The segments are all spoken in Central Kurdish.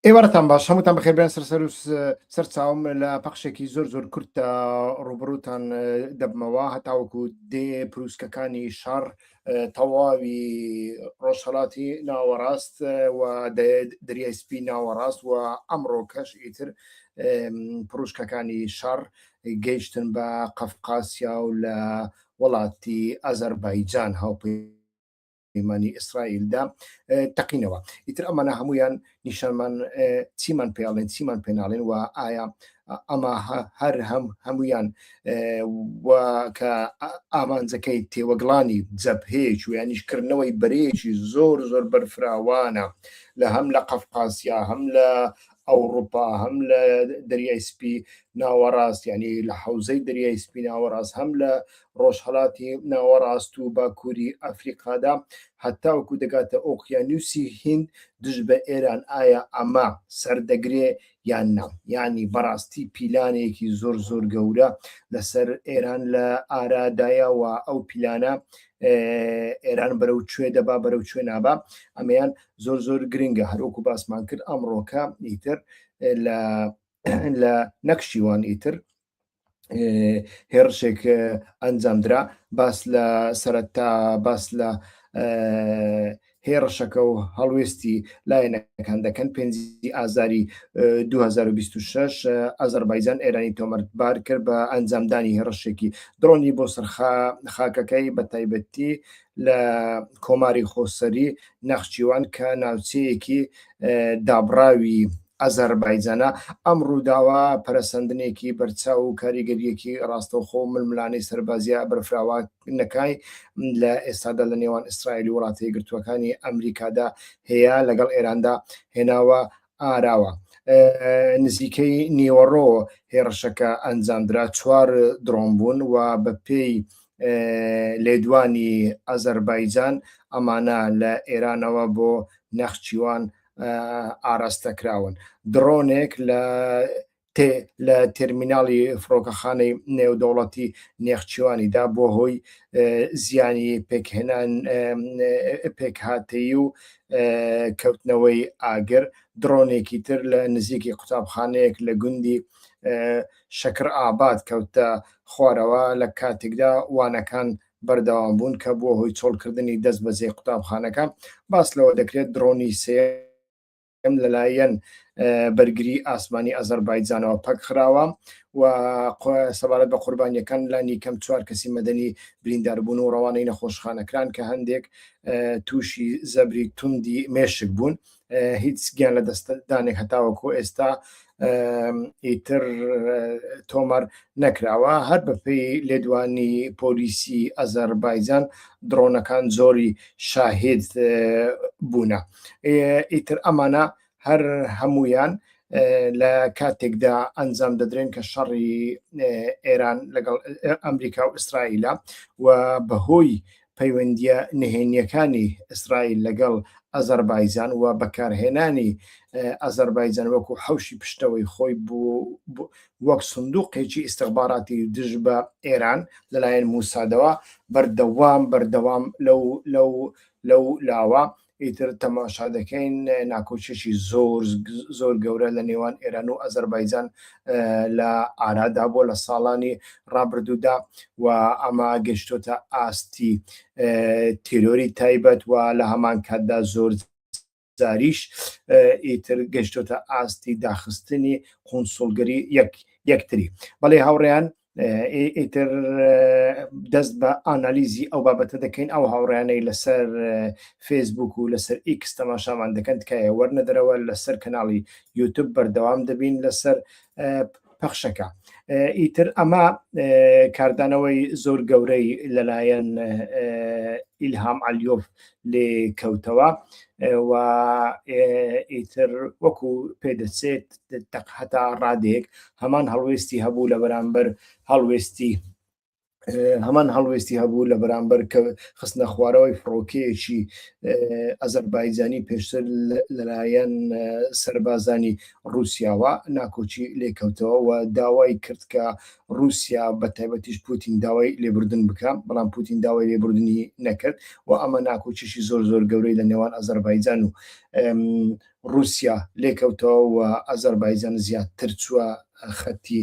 ئێوارەتان باش هەمووتان بەخێر بێن سەر سەر و سەر چاوم لە پەخشێکی زۆر زۆر کورتدا ڕوبڕوتان دەبمەوە هەتاوەکو دێ پروسکەکانی شەڕ تەواوی ڕۆژهەڵاتی ناوەڕاست و دەریای سپی ناوەڕاست و ئەمڕۆکەش ئیتر پروشکەکانی شەڕ گەیشتن بە قەفقاسیا و لە وڵاتی ئازەربایجان هاوپەی پەیمانی ئیسرائیلدا تەقینەوە. ئیتر ئەمانە هەمویان نیشانمان چیمان پێڵێن چیمان پێناڵێن و ئایا ئەمە هەر هەم هەمویان و کە ئامانجەکەی تێوەگڵانی جەبهەیەک و یانیش کردنەوەی بەرەیەکی زۆر زۆر بەرفراوانە لە هەم لە قەفقاسیا هەم لە ئەوروپا هەم لە دەریای سپی ناوەڕاست یعنی لە حوزەی دەریای سپی ناوەڕاست هەم لە ڕۆژهەڵاتی ناوەڕاست و باکووری ئەفریقادا هەتاوەکو دەگاتە ئۆقیانوسی هیند دژ بە ئێران ئایا ئەمە سەردەگرێ یان نا یعنی بەڕاستی پیلانێکی زۆر زۆر گەورە لەسەر ئێران لە ئارادایە و ئەو پیلانە ئێران بەرەو کوێ دەبا بەرەو کوێ نابا ئەمەیان زۆر زۆر گرنگە هەروەکو باسمان کرد ئەمڕۆکە ئیتر لە لە نەکشیوان ئیتر هێڕشێک ئەنجامدرا باس لە سەرەتا باس لە هێڕشەکە و هەڵوێستی لایەنەکان دەکەن پێنجی ئازاری 2026 ئازەربایجان ئێرانی تۆمەتبار کرد بە ئەنجامدانی هێڕشێکی درۆنی بۆ سەر خاکەکەی بە تایبەتی لە کۆماری خۆسەری نەخچیوان کە ناوچەیەکی دابڕاوی ئازەربایجانە. ئەم ڕووداوە پەرەسەندنێکی بەرچاو و کاریگەرییەکی ڕاستەوخۆ و ململانێی سەربازییە بەرفراوانەکای لە ئێستادا لە نێوان ئیسرائیل و وڵاتە یەکگرتووەکانی ئەمریکادا هەیە لەگەڵ ئێراندا هێناوە ئاراوە. نزیکەی نیوەڕۆ هێڕشەکە ئەنجامدرا، چوار درۆن بوون و بەپێی لێدوانی ئازەربایجان ئەمانە لە ئێرانەوە بۆ نەخچیوان ئاراستەکراون. دڕۆنێک لە لە تێرمیناڵی فڕۆکەخانەی نێودەوڵەتی نێخچیوانیدا بووە هۆی زیانی پێکهێنان پێکهاتەیی و کەوتنەوەی ئاگر، دڕۆنێکی تر لە نزیکی قوتابخانەیەک لە گوندی شەکرئاباد کەوتە خوارەوە لە کاتێکدا وانەکان بەردەوام بوون کە بووە هۆی چۆڵکردنی دەستبەجێی قوتابخانەکە، باس لەوە دەکرێت دڕۆنی سێیەم لەلایەن بەرگری ئاسمانی ئازەربایجانەوە پەکخراوە و سەبارەت بە قوربانیەکان لانی کەم چوار کەسی مەدەنی برینداربوون و ڕەوانەی نەخۆشخانەکران کە هەندێک تووشی زەبری توندی مێشک بوون. هیچ گیان لە دەستدانێک هەتاوەکو ئێستا ئیتر تۆمار نەکراوە هەر بەپێی لێدوانی پۆلیسی ئازەربایجان دڕۆنەکان زۆری شاهید بوونە ئیتر ئەمانە هەر هەمویان لە کاتێکدا ئەنجام دەدرێن کە شەڕی ئێران لەگەڵ ئەمریکا و ئیسرائیلە و بەهۆی پەیوەندییە نهێنییەکانی ئیسرائیل لەگەڵ ئازەربایجان و بەکارهێنانی ئازەربایجان وەکو حەوشی پشتەوەی خۆی وەک سندوقێکی ئیستخباراتی دژ بە ئێران لەلایەن موسادەوە بەردەوام بەردەوام لەو لەو لەو لاوە ئیتر تەماشا دەکەین ناکۆکیەکی زۆر زۆر گەورە لە نێوان ئێران و ئازەربایجان لە ئارادا بووە لە ساڵانی ڕابردوودا و ئەمە گەشتۆتە ئاستی تیرۆری تایبەت و لە هەمان کاتدا زۆر جاریش ئیتر گەشتۆتە ئاستی داخستنی قونسوڵگەری یەک یەکتری بەڵێ هاوڕێیان ئیتر دەست بە ئانالیزی ئەو بابەتە دەکەین ئەو هاوڕیانەی لەسەر فێسبوک و لەسەر ئیکس تەماشامان دەکەن تکایە وەرنە دەرەوە لەسەر کەناڵی یوتوب بەردەوام دەبین لەسەر پەخشەکە ئیتر ئەمە کاردانەوەی زۆر گەورەی لەلایەن ئیلهام علیۆف لێ کەوتەوە و ئیتر وەکو پێدەچێت هەتا ڕادەیەک هەمان هەڵوێستی هەبوو لە بەرامبەر هەڵوێستی هەمان هەڵوێستی هەبوو لە بەرامبەر کە خستنە خوارەوەی فڕۆکەیەکی ئەزەربایجانی پێشتر لەلایەن سەربازانی رووسیاوە ناکۆکی لێکەوتەوە و داوای کرد کە رووسیا بە تایبەتیش پوتین داوای لێبوردن بکە، بەڵام پوتین داوای لێبوردنی نەکرد و ئەمە ناکۆکیشی زۆر زۆر گەورەی لە نێوان ئەزەربایجان و رووسیا لێکەوتەوە و ئەزەربایجان زیاتر چووە خەتی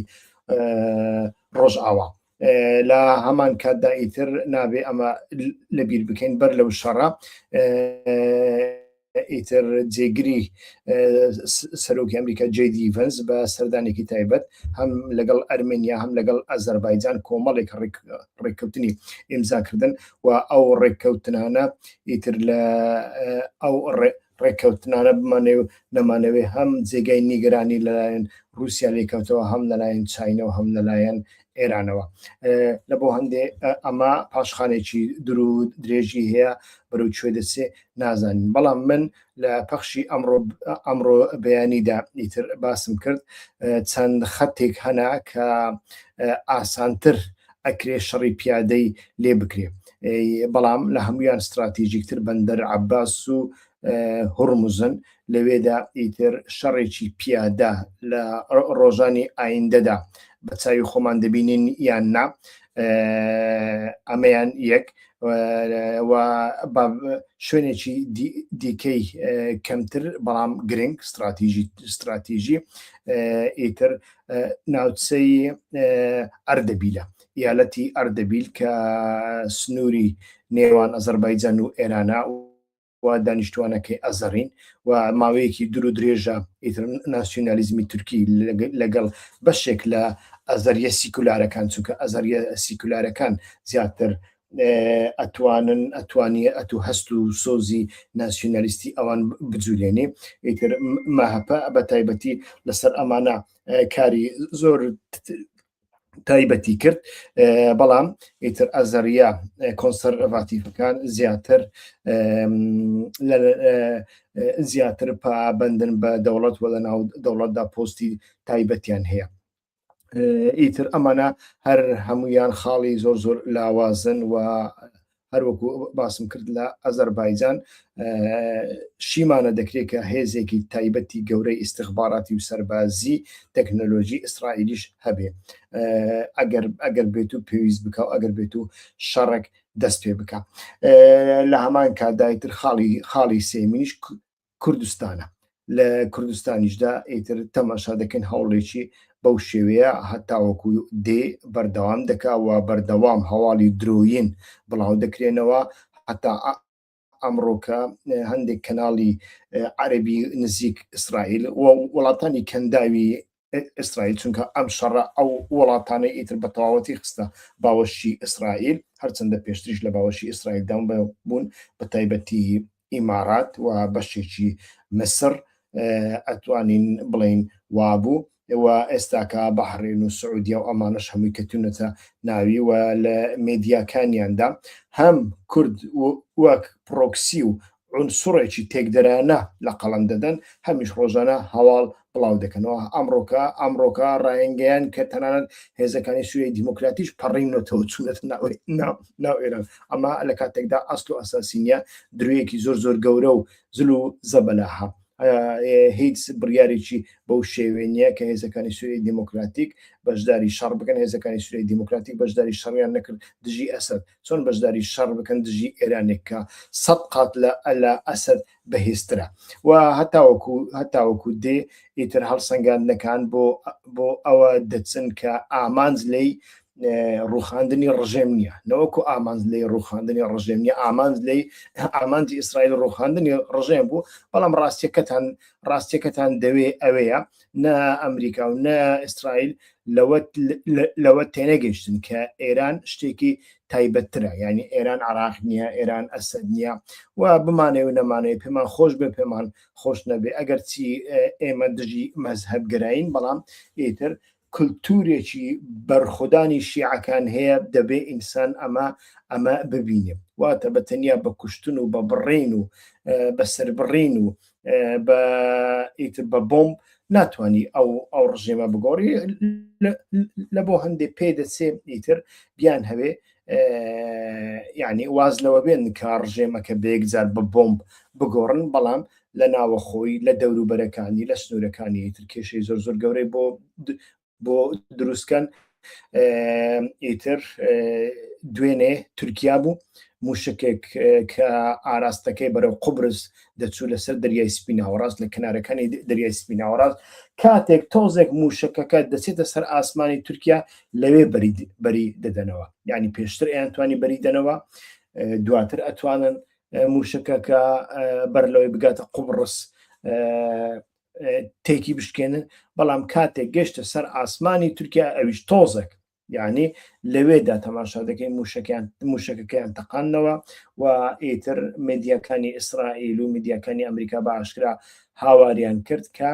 ڕۆژئاوا. لە هەمان کاتدا ئیتر نابێ ئەمە لەبیر بکەین بەر لەو شەڕە ئیتر جێگری سەرۆکی ئەمریکا جەی دی ڤەنس بە سەردانێکی تایبەت هەم لەگەڵ ئەرمێنیا هەم لەگەڵ ئەزەربایجان کۆمەڵێک ڕێککەوتنی ئیمزاکردن و ئەو ڕێککەوتنانە ئیتر لە ئەو ڕێککەوتنانە بمانەوێ و نەمانەوێ هەم جێگای نیگەرانی لەلایەن رووسیا لێکەوتەوە هەم لەلایەن چینەوە هەم لەلایەن ئێرانەوە. لە بۆ هەندێ ئەمە پاشخانێکی درو درێژی هەیە بەرەو کوێ دەچێ نازانین بەڵام من لە پەخشی ئەمڕۆ ئەمڕۆ بەیانیدا ئیتر باسم کرد چەند خەتێک هەنا کە ئاسانتر ئەکرێ شەڕی پیادەی لێ بکرێ بەڵام لە هەمویان ستراتیژیکتر بەندەر عباس و هورمزن لەوێدا ئیتر شەڕێکی پیادە لە ڕۆژانی ئایندەدا بە چاوی خۆمان دەبینین یان نا ئەمەیان یەک شوێنێکی دیکەی کەمتر بەڵام گرنگ ستراتیژی ستراتیژی ئیتر ناوچەی ئەردەبیلە ئیالەتی ئەردەبیل کە سنووری نێوان ئەزەربایجان و ئێرانە و دانیشتوانەکەی ئەزەرین و ماوەیەکی دوور و درێژە ئیتر ناسیۆنالیزمی تورکی لەگەڵ بەشێک لە ئەزەریە سیکولارەکان چونکە ئەزەریە سیکولارەکان زیاتر ئەتوانن ئەتوانی ئەتو هەست و سۆزی ناسیۆنالیستی ئەوان بجولێنێ ئیتر مەهەپە بە تایبەتی لەسەر ئەمانە کاری زۆر تایبەتی کرد بەڵام ئیتر ئەزەریە کۆنسەرڤاتیفەکان زیاتر زیاتر پابندن بە دەوڵەت وە لە ناو دەوڵەتدا پۆستی تایبەتیان هەیە ئیتر ئەمانە هەر هەمویان خاڵی زۆر زۆر لاوازن و هەروەکو باسم کرد لە ئەزەربایجان شیمانە دەکرێت کە هێزێکی تایبەتی گەورەی ئیستخباراتی و سەربازی تەکنەلۆژی ئیسرائیلیش هەبێ ئەگەر ئەگەر بێت و پێویست بکە و ئەگەر بێت و شەڕێک دەست پێ بکە لە هەمان کاتدایتر خاڵی خاڵی سێمینیش کوردستانە. لە کوردستانیشدا ئیتر تەماشا دەکەین هەوڵێکی بەو شێوەیە هەتاوەکو دێ بەردەوام دەکا و بەردەوام هەواڵی درۆین بڵاو دەکرێنەوە هەتا ئەمڕۆکە هەندێک کەناڵی عەربی نزیک ئیسرائیل و وڵاتانی کەنداوی ئیسرائیل چونکە ئەم شەڕە ئەو وڵاتانەی ئیتر بە تەواوەتی خستە باوەشی ئیسرائیل هەرچەندە پێشتریش لە باوەشی ئیسرائیل دام بوون بە تایبەتی ئیمارات و بەشێکی مسر ئەتوانین بڵین وابوو و ئێستاکە بەحرێن و سعودیا و ئەمانەش هەمووی کەتونەتە ناوی و لە مێدیاکانیاندا هەم کورد وەک پرۆکسی و عونسوڕێکی تێکدەرانە لە قەڵەم دەدەن، هەمیش ڕۆژانە هەواڵ بڵاو دەکەنەوە. ئەمڕۆکە ئەمڕۆکە ڕایانگەیاند کە تەنانەت هێزەکانی سوریای دیموکراتیش پەڕیونەتەوە چوونەتە ناو ناو ئێران. ئەمە لە کاتێکدا ئەسڵ و ئەساسی نییە، درۆیەکی زۆر زۆر گەورە و زل و زەبەلاحە. هیچ بڕیارێکی بەو شێوەیە نییە کە هێزەکانی سوریای دیموکراتیک بەشداری شەڕ بکەن. هێزەکانی سوریای دیموکراتیک بەشداری شەڕیان نەکرد دژی ئەسەد. چۆن بەشداری شەڕ بکەن دژی ئێرانێک کە سەد قات لە لە ئەسەد بەهێزترە و هەتاوەکو هەتاوەکو دێ ئیتر هەڵسەنگاندنەکان بۆ بۆ ئەوە دەچن کە ئامانج لێی ڕوخاندنی ڕژێم نییە نەوەکو ئامانج لێی ڕوخاندنی ڕژێم نییە ئامانج لێی ئامانجی ئیسرائیل ڕوخاندنی ڕژێم بوو بەڵام ڕاستیەکەتان ڕاستیەکەتان دەوێ ئەوەیە نە ئەمریکا و نە ئیسرائیل لەوە تێنەگەیشتن کە ئێران شتێکی تایبەتترە یعنی ئێران عراق نییە ئێران ئەسەد نییە و بمانێ و نەمانەیە پێمان خۆش بێ پێمان خۆش نەبێ ئەگەر چی ئێمە دژی مەزهەبگەرایین بەڵام ئیتر کللتورێکی بەرخودانی شیعەکان هەیە دەبێ ئینسان ئەمە ئەمە ببینێ واتە بە تەنیا بە کوشتن و بە بڕین و بە سەربڕین و بە ئیتر بە بۆمب ناتوانانی ئەو ئەو ڕژێمە بگۆڕی لە بۆ هەندێک پێ دەچێ ئیتر بیان هەوێ یعنی واز لەوە بێن کە ڕژێمەکە بەیەکجار بە بۆمب بگۆڕن بەڵام لە ناوەخۆی لە دەوروبەرەکانی لە سنوورەکانی ئیتر کێشەی زۆر زۆر گەورەی بۆ بۆ دروستکەن ئیتر دوێنێ تورکیا بوو موشکێک کە ئاراستەکەی بەرەو قوبرس دەچوو لەسەر دەریای سپی ناوەڕاست لە کەنارەکانی دەریای سپی ناوەڕاست کاتێک تۆزێک موشکەکە دەچێتە سەر ئاسمانی تورکیا لەوێ بەری دەدەنەوە یعنی پێشتر ئەیان توانی بەری دەنەوە دواتر ئەتوانن موشکەکە بەر لەوەی بگاتە قوبرس تێکی بشکێنن بەڵام کاتێک گەشتە سەر ئاسمانی تورکیا ئەویش تۆزێک یعنی لەوێدا تەماشا دەکەین موشەکیان موشەکەکەیان تەقاندنەوە و ئیتر میدیاکانی ئیسرائیل و میدیاکانی ئەمریکا بە ئاشکرا هاواریان کرد کە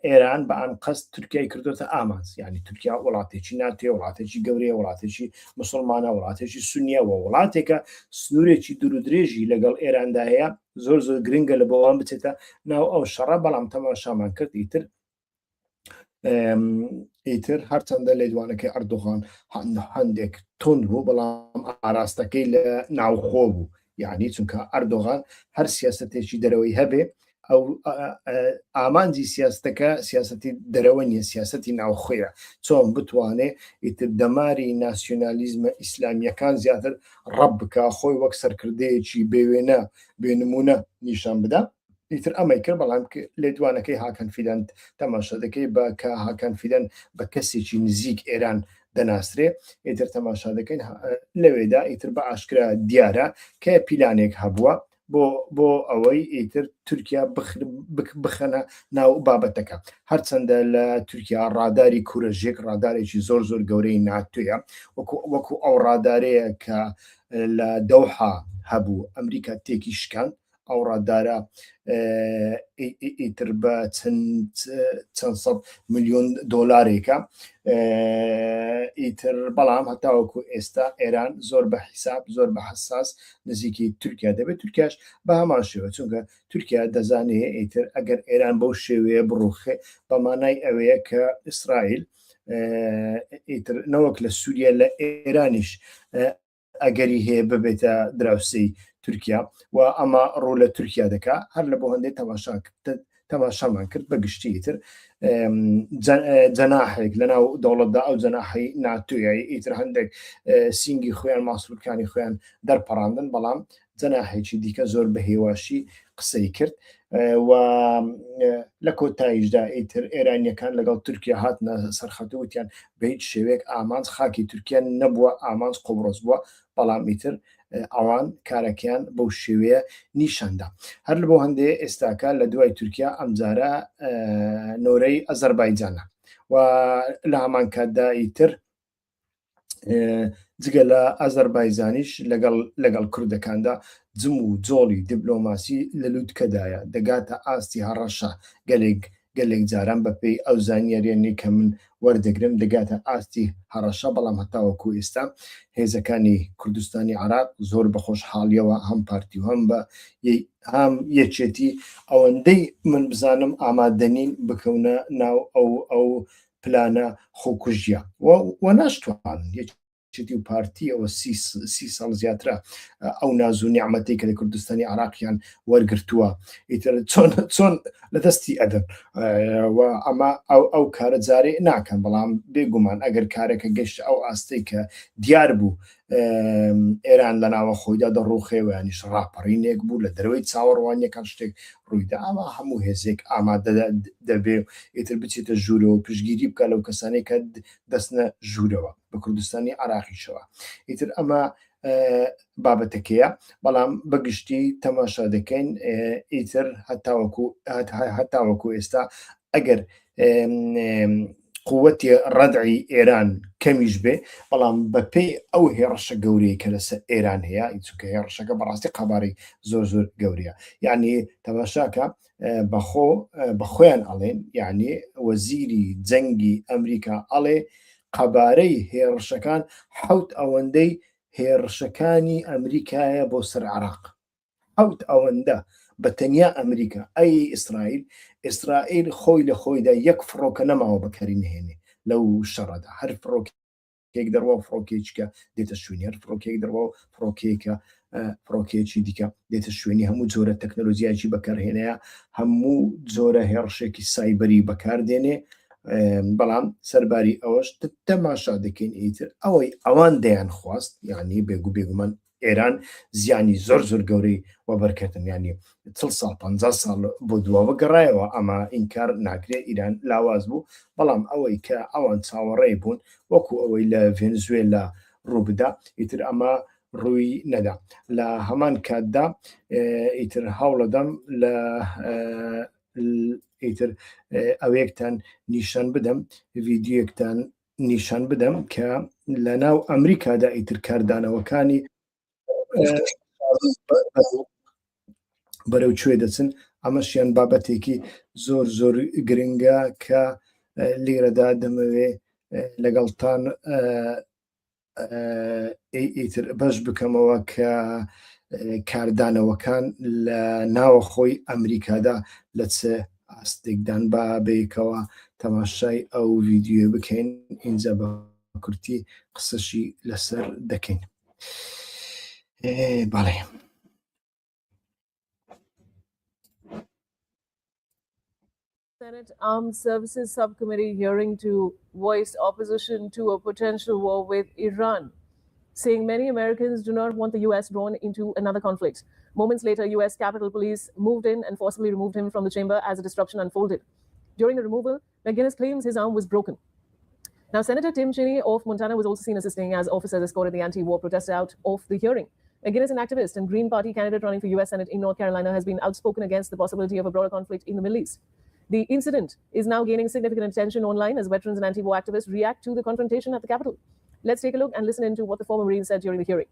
ئێران بە ئەنقەست تورکیای کردوتە ئامانج یعنی تورکیا وڵاتێکی ناتێ وڵاتێکی گەورەیە وڵاتێکی مسلمانە وڵاتێکی سنیە و وڵاتێکە سنوورێکی دوور و درێژی لەگەڵ ئێراندا هەیە زۆر زۆر گرنگە لە بۆوان بچێتە ناو ئەو شەڕە بەڵام تەماشامان کرد ئیتر ئیتر هەرچەندە لێدوانەکەی ئەردۆغان هەندێک تند بوو بەڵام ئاراستەکەی لە ناوخۆ بوو یعنی چونکە ئەردۆغان هەر سیاستێکی دەرەوەی هەبێ ئەو ئامانجی سیاستەکە سیاستی دەرەوە نیە سیاستی ناوخۆیە چۆن بتوانێ ئیتر دەماری ناسیۆنالیزمە ئیسلامیەکان زیاتر ڕەب بکا خۆی وەک سەرکردەیەکی بێوێنە بێنمونە نیشان بدا ئیتر ئەمەی کرد بەڵام لێدوانەکەی هاکان فیدان تەماشا دەکەی بە کە هاکان فیدان بە کەسێکی نزیک ئێران دەناسرێ ئیتر تەماشا دەکەین لەوێدا ئیتر بە ئاشکرا دیارە کە پیلانێک هەبووە بۆ بۆ ئەوەی ئیتر تورکیا بخەنە ناو بابەتەکە هەرچەندە لە تورکیا ڕاداری کورەژێک ڕادارێکی زۆر زۆر گەورەی ناتویە وەکو وەکو ئەو ڕادارەیە کە لە دەوحا هەبوو ئەمریکا تێکی شکاند ئەو ڕادارە ئیتر بە چەند سەد میلیۆن دۆلارێکە ئیتر بەڵام هەتاوەکو ئێستا ئێران زۆر بە حیساب زۆر بە حساس نزیکی تورکیا دەبێت تورکیاش بە هەمان شێوە چونکە تورکیا دەزانێ ئیتر ئەگەر ئێران بەو شێوەیە بڕوخێ بە مانای ئەوەیە کە ئیسرائیل ئیتر نەوەک لە سووریا لە ئێرانیش ئەگەری هەیە ببێتە دراوسێی تورکیا و ئەمە ڕوو لە تورکیا دەکا هەر لە بۆ هەندێک تەماشا تەماشامان کرد بە گشتی تر جەناحێک لەناو دەوڵەتدا ئەو جەناحی ناتویایی ئیتر هەندێک سینگی خۆیان ماسولکانی خۆیان دەرپەڕاندن بەڵام جەناحێکی دیکە زۆر بە هێواشی قسەی کرد و لە کۆتاییشدا ئیتر ئێرانیەکان لەگەڵ تورکیا هاتنە سەرخەت و وتیان بە هیچ شێوەیەک ئامانج خاکی تورکیا نەبووە ئامانج قوبڕس بووە بەڵام ئیتر ئەوان کارەکەیان بەو شێوەیە نیشاندا هەر لە بۆ هەندێ ئێستاکە لە دوای تورکیا ئەمجارە نۆرەی ئەزەربایجانە و لە هەمان کاتدا ئیتر جگە لە ئازەربایجانیش لەگەڵ لەگەڵ کوردەکاندا جم و جۆڵی دیبلۆماسی لە لوتکەدایە دەگاتە ئاستی هەڕەشە گەلێک گەلێک جاران بەپێی ئەو زانیاریانەی کە من وەردەگرم دەگاتە ئاستی هەڕەشە بەڵام هەتاوەکو ئێستا هێزەکانی کوردستانی عراق زۆر بە خۆشحاڵیەوە هەم پارتی و هەم بە هەم یەکێتی ئەوەندەی من بزانم ئامادەنین بکەونە ناو ئەو ئەو پلانە خۆکوژیە و ناشتوانن یەکێتی و پارتی ئەوە سی ساڵ زیاترە ئەو ناز و نیعمەتەی کە لە کوردستانی عراقیان وەرگرتووە ئیتر چۆن چۆن لە دەستی ئەدەن و ئەمە ئەو ئەو کارە جارێ ناکەن بەڵام بێگومان ئەگەر کارەکە گەشت ئەو ئاستەی کە دیار بوو ئێران لە ناوە خۆیدا دەڕوخێ و یانیش ڕاپەڕینێک بوو لە دەرەوەی چاوەڕوانیەکان شتێک ڕوویدا ئەوە هەموو هێزێک ئامادە دەبێ و ئیتر بچێتە ژوورەوە پشتگیری بکە لەو کەسانەی کە دەستنە ژوورەوە بە کوردستانی عراقیشەوە ئیتر ئەمە بابەتەکەیە بەڵام بەگشتی تەماشا دەکەین ئیتر هەتاوەکو هەتاوەکو ئێستا ئەگەر قوتی ڕەدعی ئێران کەمیش بێ بەڵام بەپێی ئەو هێڕشە گەورەی کە لەسەر ئێران هەیە چونکە هێڕشەکە بەڕاستی قەبارەی زۆر زۆر گەورەیە یعنی تەماشاکە بەخۆ بەخۆیان ئەڵێن یعنی وەزیری جەنگی ئەمریکا ئەڵێ قەبارەی هێڕشەکان حوت ئەوەندەی هێڕشەکانی ئەمریکایە بۆ سەر عراق حوت ئەوەندە. بە تەنیا ئەمریکا ئەی ئیسرائیل ئیسرائیل خۆی لە خۆیدا یەک فڕۆکە نەماوە بەکاری نهێنێ لەو شەڕەدا هەر فڕۆک فڕۆکەیەک دەڕوا و فڕۆکەیەکە دێتە شوێنی هەر فڕۆکەیەک دەڕوا و فڕۆکەیەکە فڕۆکەیەکی دیکە دێتە شوێنی هەموو جۆرە تەکنەلۆژیایکی بەکارهێنەیە هەموو جۆرە هێڕشێکی سایبەری بەکاردێنێ بەڵام سەرباری ئەوەش تەماشا دەکەین ئیتر ئەوەی ئەوان دەیان خواست یعنی بێگو بێگومان ئێران زیانی زۆر زۆر گەورەی وەبەرکەتن یانی چڵ ساڵ پ ساڵ بۆ دواوە گەڕایەوە ئەمە ئینکار ناکرێ ئیران لاواز بوو بەڵام ئەوەی کە ئەوان چاوەڕێی بوون وەکو ئەوەی لە ڤێنزوێلا ڕووبدا ئیتر ئەمە ڕووی نەدا لە هەمان کاتدا ئیتر هەوڵەدەم لە ئیتر ئەوەیەکتان نیشان بدەم ڤیدیۆیەکتان نیشان بدەم کە لە ناو ئەمریکادا ئیتر کاردانەوەکانی بەرەو کوێ دەچن ئەمەشیان بابەتێکی زۆر زۆر گرنگە کە لێرەدا دەمەوێ لەگەڵتان ئیتر بەش بکەمەوە کە کاردانەوەکان لە ناوەخۆی ئەمریکادا لە چ ئاستێکدان با بەیەکەوە تەماشای ئەو ڤیدیۆ بکەین ئینجا بە کورتی قسەشی لەسەر دەکەین بەڵێ. Senate Armed Services Subcommittee hearing to voice opposition to a potential war with Iran, saying many Americans do not want the U.S. drawn into another conflict. Moments later, U.S. Capitol Police moved in and forcibly removed him from the chamber as a disruption unfolded. During the removal, McGinnis claims his arm was broken. Now, Senator Tim Cheney of Montana was also seen assisting as officers escorted the anti-war protester out of the hearing. McGinnis, an activist and Green Party candidate running for U.S. Senate in North Carolina, has been outspoken against the possibility of a broader conflict in the Middle East. The incident is now gaining significant attention online as veterans and anti-war activists react to the confrontation at the Capitol. Let's take a look and listen into what the former Marine said during the hearing.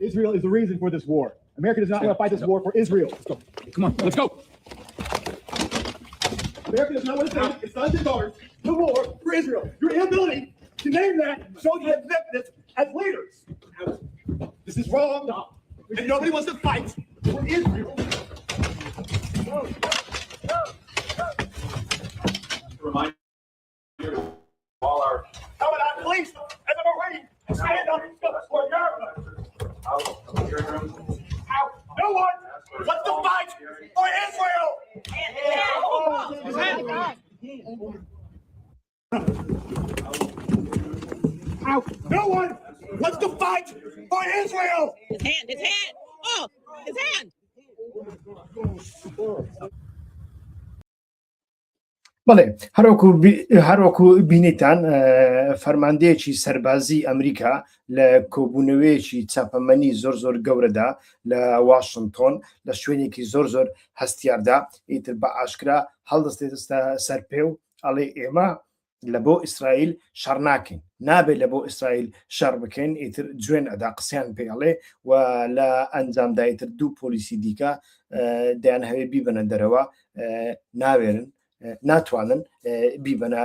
Israel is the reason for this war. America does not want to fight this war for Israel. Let's go. Come on, let's go. America does not want to send its sons and daughters to war for Israel. Your inability to name that shows you have this as leaders. This is wrong. And nobody wants to fight for Israel. Remind you all our How about I police as a Marine stand up for America? out of the hearing room. How no one wants to fight for Israel. How no one wants to fight for Israel. His hand, his hand. Oh, his hand. بەڵێ هەروەکو هەروەکو بینیتان فەرماندەیەکی سەربازی ئەمریکا لە کۆبوونەوەیەکی چاپەمەنی زۆر زۆر گەورەدا لە واشنگتۆن لە شوێنێکی زۆر زۆر هەستیاردا ئیتر بە ئاشکرا هەڵدەستێتە سەر پێ و ئەڵێ ئێمە لە بۆ ئیسرائیل شەڕ ناکەین نابێت لە بۆ ئیسرائیل شەڕ بکەین ئیتر جوێن ئەدا قسەیان پێ ئەڵێ و لە ئەنجامدا ئیتر دوو پۆلیسی دیکە دەیان هەوێ بیبەنە دەرەوە ناوێرن ناتوانن بیبەنە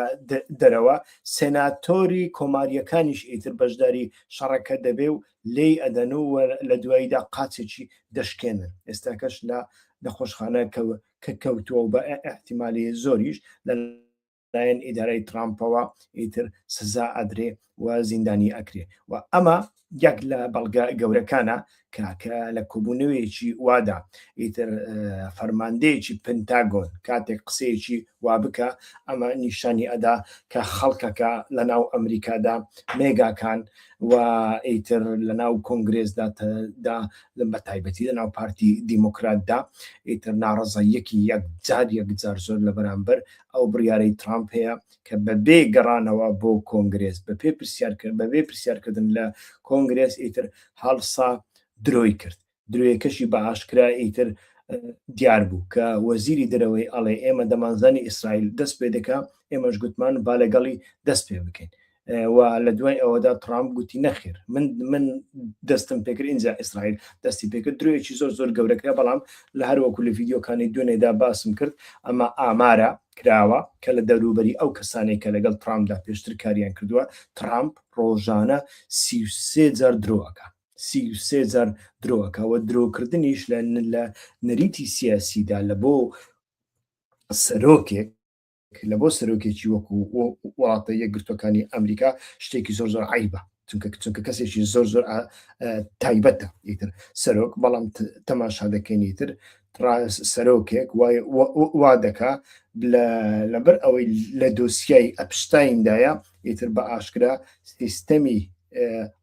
دەرەوە سێناتۆری کۆماریەکانیش ئیتر بەشداری شەڕەکە دەبێ و لێی ئەدەن و لە دواییدا قاچێکی دەشکێنن ئێستاکەش لە نەخۆشخانە کە کەوتووە و بە ئەحتیمالی زۆریش لە لایەن ئیدارەی ترامپەوە ئیتر سزا ئەدرێ و زیندانی ئەکرێ و ئەمە یەک لە بەڵگە گەورەکانە کە کە لە کۆبوونەوەیەکی وادا ئیتر فەرماندەیەکی پنتاگۆن کاتێک قسەیەکی وا بکە ئەمە نیشانی ئەدا کە خەڵکەکە لە ناو ئەمریکادا مێگاکان و ئیتر لە ناو کۆنگرێسدا دا بە تایبەتی لە ناو پارتی دیموکراتدا ئیتر ناڕەزاییەکی یەکجار یەکجار زۆر لە بەرامبەر ئەو بڕیارەی ترامپ هەیە کە بەبێ گەڕانەوە بۆ کۆنگرێس بەپێ پرسیارکرد بەبێ پرسیارکردن لە کۆنگرێس ئیتر هەڵسا درۆی کرد درۆیەکەشی بە ئاشکرا ئیتر دیار بوو کە وەزیری دەرەوەی ئەڵێ ئێمە دەمانزانی ئیسرائیل دەست پێ دەکا ئێمەش گوتمان با لەگەڵی دەست پێ بکەین و لە دوای ئەوەدا ترامپ گوتی نەخێر من من دەستم پێکرد ئینجا ئیسرائیل دەستی پێکرد درۆیەکی زۆر زۆر گەورەکرا بەڵام لە هەروەکو لە ڤیدیۆکانی دوێنێدا باسم کرد ئەمە ئامارە کراوە کە لە دەوروبەری ئەو کەسانێک کە لەگەڵ ترامپدا پێشتر کاریان کردووە ترامپ ڕۆژانە 33 جار درۆ ئەکا. 33 جار درۆ ئەکا و درۆکردنیش لە لە نەریتی سیاسیدا لە بۆ سەرۆکێک لە بۆ سەرۆکێکی وەکو وڵاتە یەکگرتوەکانی ئەمریکا شتێکی زۆر زۆر عیبە چونکە چونکە کەسێکی زۆر زۆر تایبەتە ئیتر سەرۆک بەڵام تەماشا دەکەین ئیتر سەرۆکێک وا دەکا لەبەر ئەوەی لە دۆسیای ئەپشتایندایە ئیتر بە ئاشکرا سیستەمی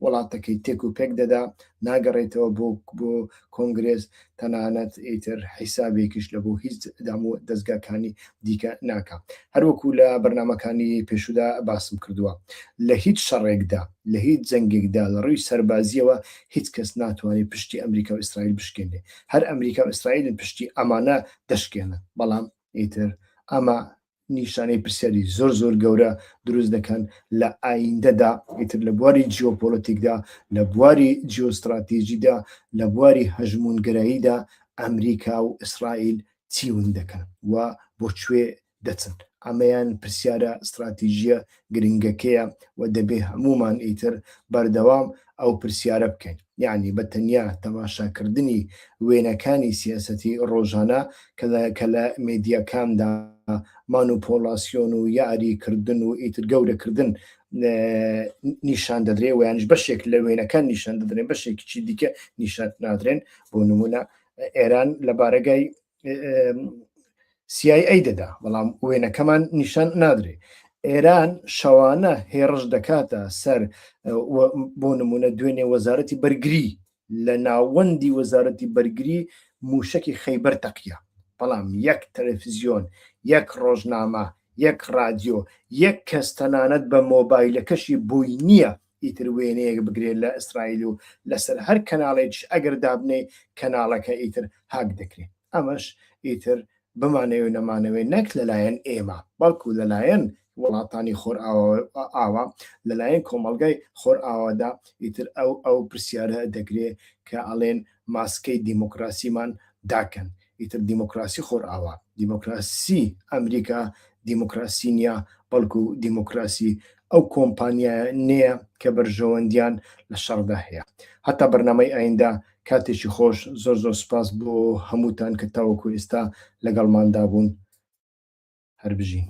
وڵاتەکەی تێک و پێک دەدا ناگەڕێتەوە بۆ بۆ کۆنگرێس تەنانەت ئیتر حیسابێکیش لە بۆ هیچ دام و دەستگاکانی دیکە ناکا هەروەکو لە بەرنمەکانی پێشودا باسم کردووە لە هیچ شەڕێکدا لە هیچ جەنگێکدا لە ڕووی سەربازیەوە هیچ کەس ناتوانێت پشتی ئەمریکا و ئیسرائیل بشکێنێ هەر ئەمریکا و ئیسرائیلن پشتی ئەمانە دەشکێنن بەڵام ئیتر ئەمە نیشانەی پرسیاری زۆر زۆر گەورە دروست دەکەن لە ئایندەدا ئیتر لە بواری جیۆپۆلەتیکدا لە بواری جیۆستراتیژیدا لە بواری هەژمونگەراییدا ئەمریکا و ئیسرائیل چی ون دەکەن و بۆ کوێ دەچن ئەمەیان پرسیارە ستراتیژیە گرنگەکەیە و دەبێ هەمومان ئیتر بەردەوام ئەو پرسیارە بکەین یعنی بە تەنیا تەماشاکردنی وێنەکانی سیاسەتی ڕۆژانە کە لە مێدیاکاندا مانوپۆلاسیۆن و یاری کردن و ئیتر گەورەکردن نیشان دەدرێ و یانیش بەشێک لە وێنەکان نیشان دەدرێن بەشێکی دیکە نیشان نادرێن بۆ نمونە ئێران لە بارەگای CIA دەدا بەڵام وێنەکەمان نیشان نادرێ ئێران شەوانە هێڕش دەکاتە سەر بۆ نمونە دوێنێ وەزارەتی بەرگری لە ناوەندی وەزارەتی بەرگری موشکی خەیبەر تەقیە بەڵام یەک تەلەفزیۆن یەک ڕۆژنامە یەک ڕادیۆ یەک کەس تەنانەت بە مۆبایلەکەشی بۆی نییە ئیتر وێنەیەک بگرێت لە ئیسرائیل و لەسەر هەر کەناڵێکیش ئەگەر دابنێی کەناڵەکە ئیتر هاک دەکرێت ئەمەش ئیتر بمانەوێ و نەمانەوێ نەک لەلایەن ئێمە بەڵکو لەلایەن وڵاتانی خۆرئاوا لەلایەن کۆمەڵگای خۆرئاوادا ئیتر ئەو ئەو پرسیارە دەکرێ کە ئەڵێن ماسکەی دیموکراسیمان داکەن ئیتر دیموکراسی خۆرئاوا دیموکراسی ئەمریکا دیموکراسی نیە بەڵکو دیموکراسی ئەو کۆمپانیایانەیە کە بەرژەوەندیان لە شەڕدا هەیە هەتا بەرنامەی ئایندە کاتێکی خۆش زۆر زۆر سوپاس بۆ هەمووتان کە تاوەکو ئێستا لەگەڵماندا بوون هەر بژین.